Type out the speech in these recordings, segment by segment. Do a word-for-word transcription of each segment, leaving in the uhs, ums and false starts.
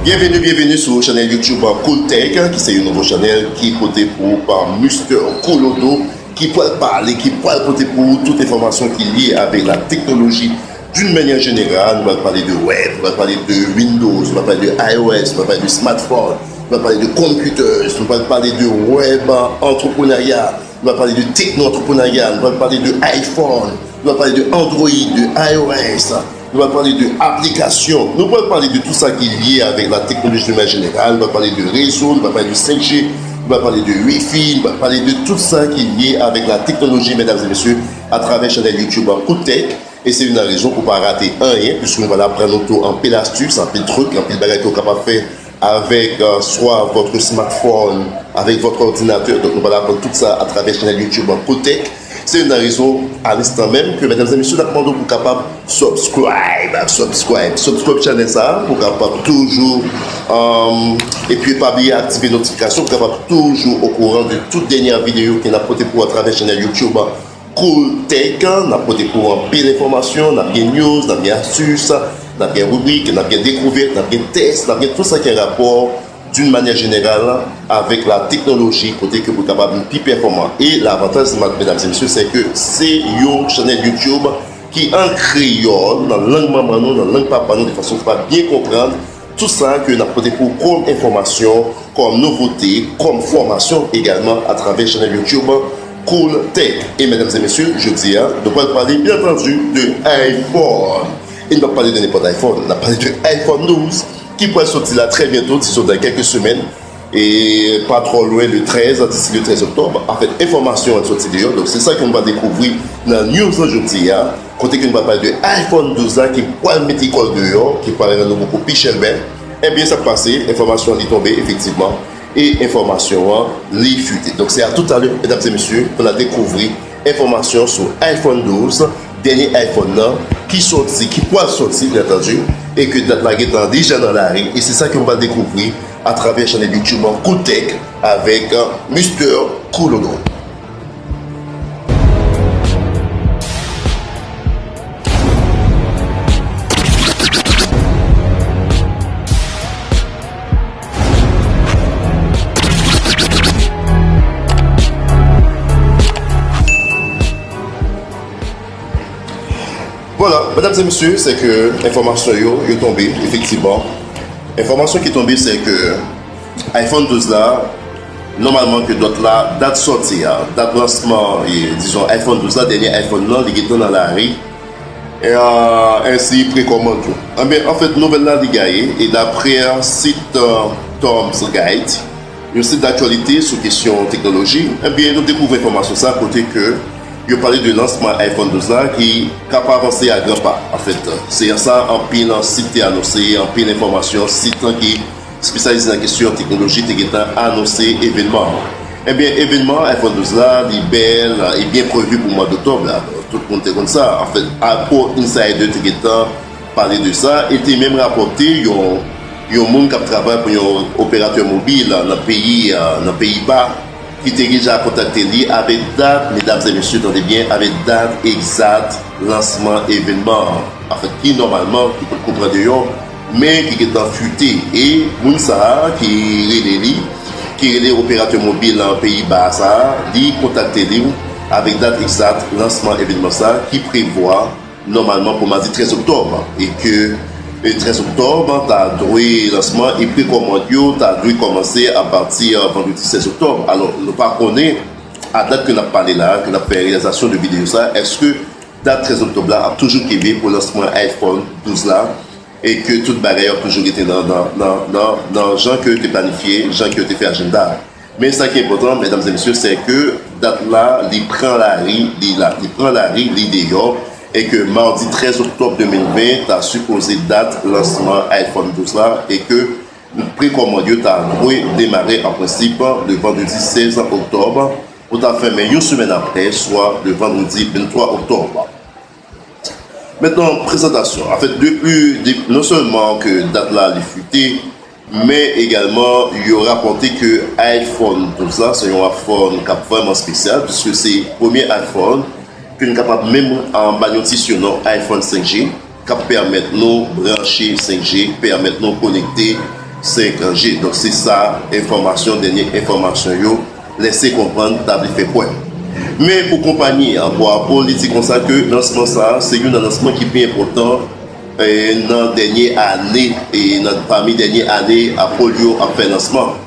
Byenveni, byenveni sou chanèl YouTube Cool Tech, ki se yon nouvo chanèl ki pote pou ou pa Mister Cool Auto, ki pral pale, ki pral pote pou ou tout enfòmasyon ki lye avèk la teknoloji d'une manière générale. Nou pral pale de web, nou pral pale de Windows, nou pral pale de iOS, nou pral pale de smartphone, nou pral pale de computers, nou pral pale de web entrepreneuriat, nou pral pale de techno entrepreneuriat, nou pral pale de iPhone, nou pral pale de Android, de iOS, nou pral pale de aplikasyon, nou pral pale de tout sa ki lye avèk la teknoloji de manière générale, nou pral pale de rezo, nou pral pale de cinq G, nou pral pale de Wi-Fi, nou pral pale de tout sa ki lye avèk la teknoloji, medam e mesye, atravè chanèl YouTube Cool Tech. E se youn nan rezon pou pa rate anyen, piske nou pral aprann nou tou anpil astis, anpil trik, anpil bagay ke w kapab fè avec euh, soit votre smartphone, avec votre ordinateur. Donk nou pral aprann tout sa atravè chanèl YouTube Cool Tech. Se youn nan rezon, a linstan menm, ke medam e mesye, n ap mande w pou kapab subscribe, subscribe, subscribe chanèl sa a, pou kapab toujou, um, epi pa bliye aktive notifikasyon pou kapab toujou okouran de tout dènye videyo ke n ap pote pou atravè chanèl YouTube Cool Tech, n ap pote pou ou anpil enfòmasyon, n ap gen news, n ap gen astis, n ap gen ribrik, n ap gen dekouvèt, n ap gen tès, n ap gen tout sa ki an rapò d'une manière générale avèk la teknoloji, kote ke pou kapab vin pi pèfòman. E lavantaj, medam e mesye, se ke se yon chanèl YouTube ki an kreyòl, nan lang manman nou, nan lang papa nou, de fason pou kapab byen konprann tout sa ke n ap pote pou ou kòm enfòmasyon, kòm nouvote, kòm fòmasyon egalman atravè chanèl YouTube Cool Tech. E medam e mesye, jodi a, nou pral pale, byen antandi, de iPhone. E n p ap pale de nenpòt iPhone, n ap pale de iPhone douz, ki pral soti la trè byento, dizon dan kèk semèn, e pa twò lwen, le trèz, disi le trèz oktòb. Anfèt, enfòmasyon an soti deyò, donk se sa ke nou va dekouvri nan news lan jodi a, kote ke nou va pale de iPhone douz la ki pral mete kò l deyò, ki pral rann nou bokou pi chèlbè. Ebyen, sa k pase, enfòmasyon an li tonbe, efektivman, e enfòmasyon an li fite. Donk, se a toutalè, medam e mesye, pou n al dekouvri enfòmasyon sou iPhone douz, dènye iPhone nan, ki soti, ki pral soti, byen antandi, e ke dat la gentan deja nan lari, e se sa ke nou pral dekouvri atravè chanèl YouTube Cool Tech avèk euh, Mister Cool Auto. Vwala, medam e mesye, se ke enfòmasyon yo, yo tonbe, efektivman. Enfòmasyon ki tonbe, se ke iPhone douz la, nòmalman ke dòt la, dat sòti a, dat lansman, e, dizon, iPhone douz la, dènye iPhone nan, li gentan nan lari. E, a, ensi prekòmand yo. Enben, anfèt, nouvèl la, li gaye, e daprè sit, e, Tom's Guide, yon sit daktyalite sou kesyon teknoloji, enben, nou dekouvri enfòmasyon sa kote ke yo pale de lansman iPhone douz la ki k ap avanse a gran pa. Anfèt, se an sa anpil sit te anonse, anpil enfòmasyon, sit lan ki espesyalize nan kesyon teknoloji te gentan anonse evènman an. Ebyen, evènman iPhone douz la, li bèl e byen previ pou mwa doktòb la. Tout moun te konn sa. Anfèt, Apple Insider te gentan pale de sa, e te menm rapòte yon, yon moun k ap travay pou yon operatè mobil nan peyi, nan peyi Ba, ki te deja kontakte li avèk dat, medam e mesye, tande byen, avèk dat egzat lansman evènman an. Anfèt, ki nòmalman, ki pou konprann deyò, men ki gentan fite. E moun sa a ki rele li, ki rele operatè mobil nan peyi Ba sa a, li kontakte li avèk dat egzat lansman evènman sa a ki prevwa nòmalman pou madi trèz oktòb, e ke, e, trèz oktòb ta dwe lansman e prekòmand yo ta dwe kòmanse apati vandredi sèz oktòb. Alò, nou pa konnen, a dat ke n ap pale la, ke n ap fè reyalizasyon de videyo sa, èske dat trèz oktòb la ap toujou kenbe pou lansman iPhone douz la, e ke tout bagay yo ap toujou rete nan, nan, nan, nan, nan jan ke yo te planifye, jan ke yo te fè ajanda a. Men sa ki enpòtan, medam e mesye, se ke dat la, li pran lari, li la, li pran lari, li deyò, e ke madi trèz oktòb de mil ven ta sipoze dat lansman iPhone douz la, e ke prekòmand yo ta dwe demare an prensip le vandredi sèz oktòb, pou ta fèmen yon semèn apre, swa le vandredi venntwa oktòb. Mentnan, prezantasyon. Anfèt, depi, de, non sèlman ke dat la li fite, men egalman, yo rapòte ke iPhone douz la, se yon iPhone k ap vrèman espesyal, piske se premye iPhone ke n kapab menm, a, ba l yon ti sinon iPhone senk G, k ap pèmèt nou branche senk G, pèmèt nou konekte senk G. Donk se sa, enfòmasyon, dènye enfòmasyon yo lèse konprann, ta vle fè kwè. Men pou konpayi an, pou Apple, li di konsa ke lansman sa a se youn nan lansman ki pi enpòtan, eh, nan dènye ane, e nan pami dènye ane Apple yo ap fè lansman.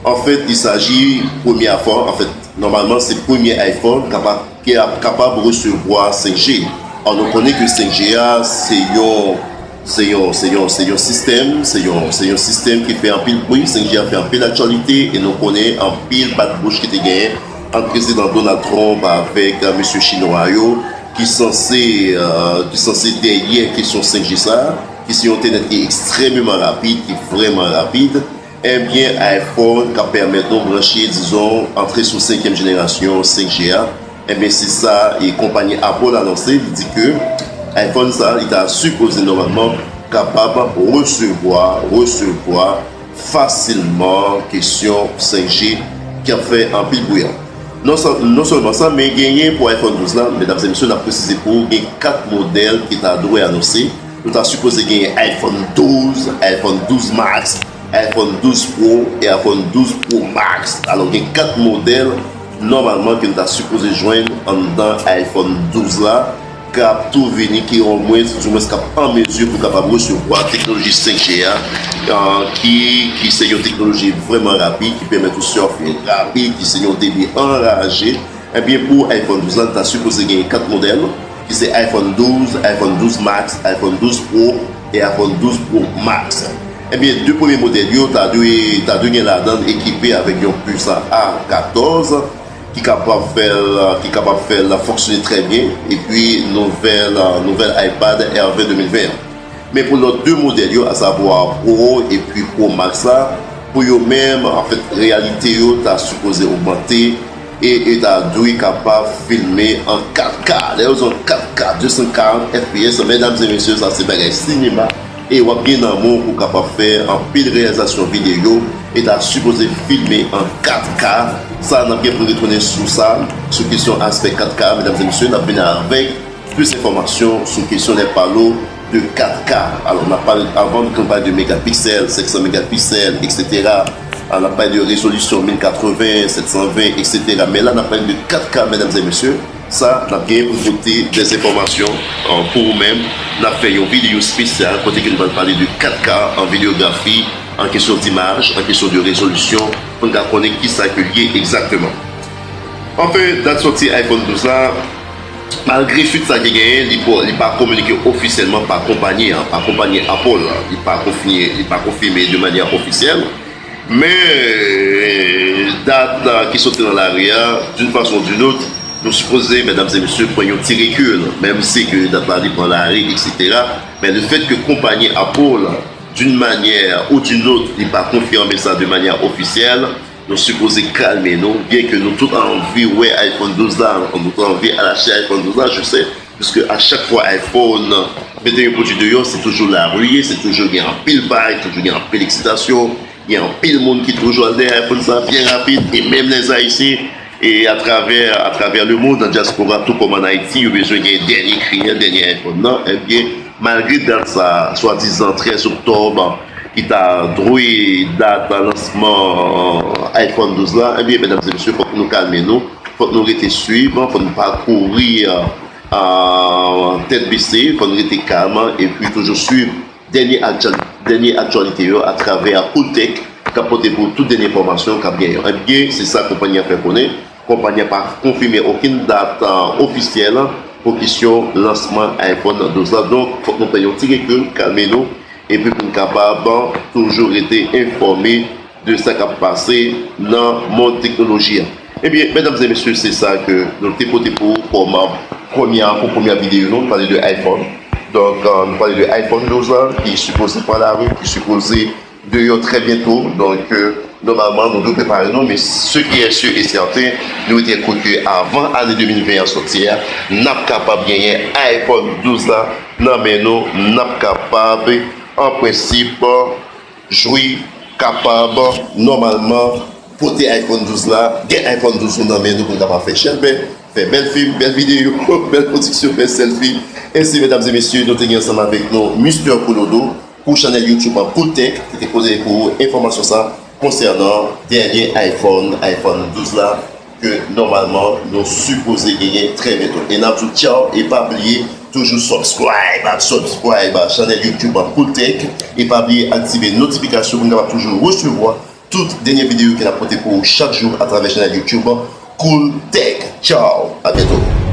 Anfèt, il s'agit premye fwa, anfèt, nòmalman se premye iPhone k ap, ki ap kapab resevwa senk G. Or nou konnen ke senk G a se yon se yon se yon se yon sistèm, se yon se yon sistèm ki fè anpil bri. Senk G a fè anpil aktyalite e nou konnen anpil bat bouch ki te genyen ant prezidan Donald Trump avèk, euh, mesye chinwa yo ki sanse, euh, ki sanse dèyè kesyon senk G sa, ki se yon entènèt ki ekstrèmeman rapid, ki vrèman rapid. Ebyen, iPhone k ap pèmèt nou branche, dizon, antre sou senkyèm jenerasyon senk G a. Ebyen, se sa e konpayi Apple anonse, li di ke iPhone sa, li ta sipoze nòmalman kapab resevwa, resevwa fasilman kesyon senk G ki ap fè anpil bri a. Non sèl-, non sèlman sa, men genyen pou iPhone douz la, medam e mesye, n ap presize pou ou, gen kat modèl ki ta dwe anonse. Nou ta sipoze genyen iPhone douz, iPhone douz Max, iPhone douz Pro e iPhone douz Pro Max. Alò, gen kat modèl nòmalman ke nou ta sipoze jwenn anndan iPhone douz la, k ap tou vini, ki omwen, di mwens k ap an mezi pou kapab resevwa teknoloji senk G a, euh, ki, ki se yon teknoloji vrèman rapid, ki pèmèt ou surfe rapid, ki se yon debi anraje. Ebyen, pou iPhone douz la, nou ta sipoze genyen kat modèl, ki se iPhone douz, iPhone douz Max, iPhone douz Pro e iPhone douz Pro Max. Ebyen, de premye modèl yo ta dwe, ta dwe gen ladan l ekipe avèk yon puce A katòz ki kapab fè l, ki kapab fè l fonksyone trè byen, epi nouvèl, nouvèl iPad Air ven de mil ven an. Men pou lòt de modèl yo, asavwa Pro epi Pro Max la, pou yo menm, anfèt, reyalite yo ta sipoze ogmante e, e ta dwe kapab filme an kat K. Lè yo di an kat K, de san karant F P S, medam e mesye, sa se bagay sinema. E w ap gen nan men w pou w kapab fè anpil reyalizasyon videyo e ta sipoze filme an kat K. Sa, n ap gen pou n retounen sou sa, sou kesyon aspè kat K, medam e mesye, n ap vin avèk plis enfòmasyon sou kesyon lè pale de kat K. Alò, n ap pale, avan, nou pale de megapiksèl, senk san megapiksèl, etsetera. Alò, n ap pale de rezolisyon mil katreven, sèt san ven, etsetera. Men la, n ap pale de kat K, medam e mesye. Sa, n ap genyen pou n pote dèzenfòmasyon, euh, pou ou menm. N ap fè yon videyo espesyal kote ke nou pral pale de kat K an videyografi, an kesyon dimaj, an kesyon de rezolisyon, pou n ka konnen kisa ke l ye egzakteman. Anfen, dat sòti iPhone douz la, malgre fuit sa ki genyen, li pa, li pa kominike ofisyèlman pa konpayi an, pa konpayi Apple la. Li pa konfime, li pa konfime de manyè ofisyèl. Men, dat la ki soti nan lari a, d'une façon ou d'une autre, nou sipoze, medam e mesye, pran yon ti rekil, menm si ke dat la li pran lari, etsetera. Men le fait que konpayi Apple, d'une manière ou d'une autre, li pa konfime sa de manyè ofisyèl, nou sipoze kalme nou, byen ke nou tout anvi wè iPhone douz la, nou tout anvi al achte iPhone douz la, je sais, puisque à chaque fois iPhone mete yon pwodui deyò, se toujou lari li ye, se toujou gen anpil vag, toujou gen anpil eksitasyon, gen anpil moun ki toujou al dèyè iPhone sa byen rapid, e menm lèzayisyen, e atravè, atravè lemond, nan dyaspora, tou kòm ann Ayiti, yo bezwen gen dènye kri an, dènye iPhone nan, ebyen, malgre dat sa, swadizan trèz oktòb, ki ta dwe dat lansman iPhone douz la, ebyen, medam e mesye, fòk nou kalme nou, fòk nou rete swiv, fòk nou pa kouri, euh, tèt bese, fòk nou rete kalm, epi toujou swiv dènye aktyal-, dènye aktyalite yo atravè Cooltech, k ap pote pou tout dènye enfòmasyon k ap genyen. Ebyen, se sa konpayi an fè konnen. Konpayi an pa konfime okenn dat, euh, ofisyèl pou kesyon lansman iPhone douz la. Donk, fòk nou pran yon ti rekil, kalme nou, epi pou n kapab toujou rete enfòme de sa k ap pase nan mond teknoloji a. Ebyen, medam e mesye, se sa ke nou te pote pou ou kòm premyè, pou premyè videyo nou, nou pale de iPhone. Donk, euh, nou pale de iPhone douz la, ki sipoze pran lari, ki sipoze deyò trè byento. Donk, euh, nòmalman, nou dwe prepare nou, men ce qui est sûr et certain, nou rete kwè ke avan ane de mil ven an soti a, n ap kapab genyen iPhone douz la nan men nou, n ap kapab, an prensip, jwi, kapab, nòmalman, pote iPhone douz la, gen iPhone douz nou nan men nou pou n kapab fè chèlbè, fè bèl fim, bèl videyo, bèl pwodiksyon, bèl sèlfi. Ensi, medam e mesye, nou te gen ansanm avèk nou Mister Koulodo, pou chanèl YouTube an Cool Tech ki te poze pou ou enfòmasyon sa konsènan dènye iPhone, iPhone douz la, ke nòmalman nou sipoze genyen trè byento. E n ap di w tchaw e pa bliye toujou subscribe, subscribe a chanèl YouTube an Cool Tech e pa bliye aktive notifikasyon pou n kapab toujou resevwa tout dènye videyo ke n ap pote pou ou chak jou atravè chanèl YouTube Cool Tech. Tchaw, a byento.